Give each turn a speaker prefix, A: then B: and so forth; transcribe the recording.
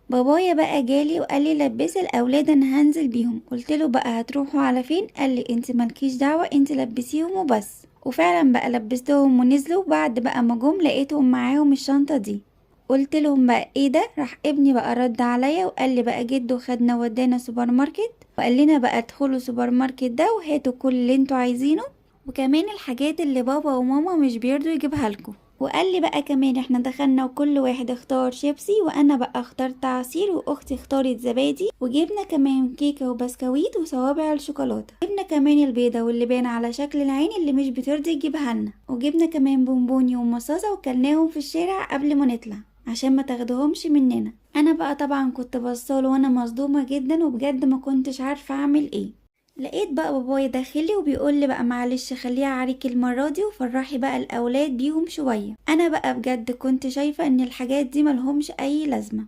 A: بابايا بقى جالي وقال لي لبسي الاولاد انا هنزل بيهم. قلت له بقى هتروحوا على فين؟ قال لي انت مالكيش دعوه، انت لبسيهم وبس. وفعلا بقى لبستهم ونزلوا. بعد بقى ما جم لقيتهم معاهم الشنطة دي. قلت لهم بقى ايه ده؟ راح ابني بقى رد عليا وقال لي بقى جده خدنا ودانا سوبر ماركت، وقال لنا بقى ادخلوا سوبر ماركت ده وهاتوا كل اللي انتوا عايزينه، وكمان الحاجات اللي بابا وماما مش بيرضوا يجيبها لكم. وقال لي بقى كمان احنا دخلنا وكل واحد اختار شيبسي، وانا بقى اخترت عصير واختي اختارت زبادي، وجبنا كمان كيكة وبسكويت وصوابع الشوكولاتة، جبنا كمان البيضة واللبان على شكل العين اللي مش بترضي تجيبها لنا، وجبنا كمان بونبوني ومصاصه وكلناهم في الشارع قبل ما نطلع عشان ما تاخدهمش مننا. انا بقى طبعا كنت بصاله وانا مصدومة جدا، وبجد ما كنتش عارفه اعمل ايه. لقيت بقى بابايا داخلي وبيقول لي بقى معلش خليها عليكي المرة دي وفرحي بقى الاولاد بيهم شوية. انا بقى بجد كنت شايفه ان الحاجات دي ملهمش اي لازمه.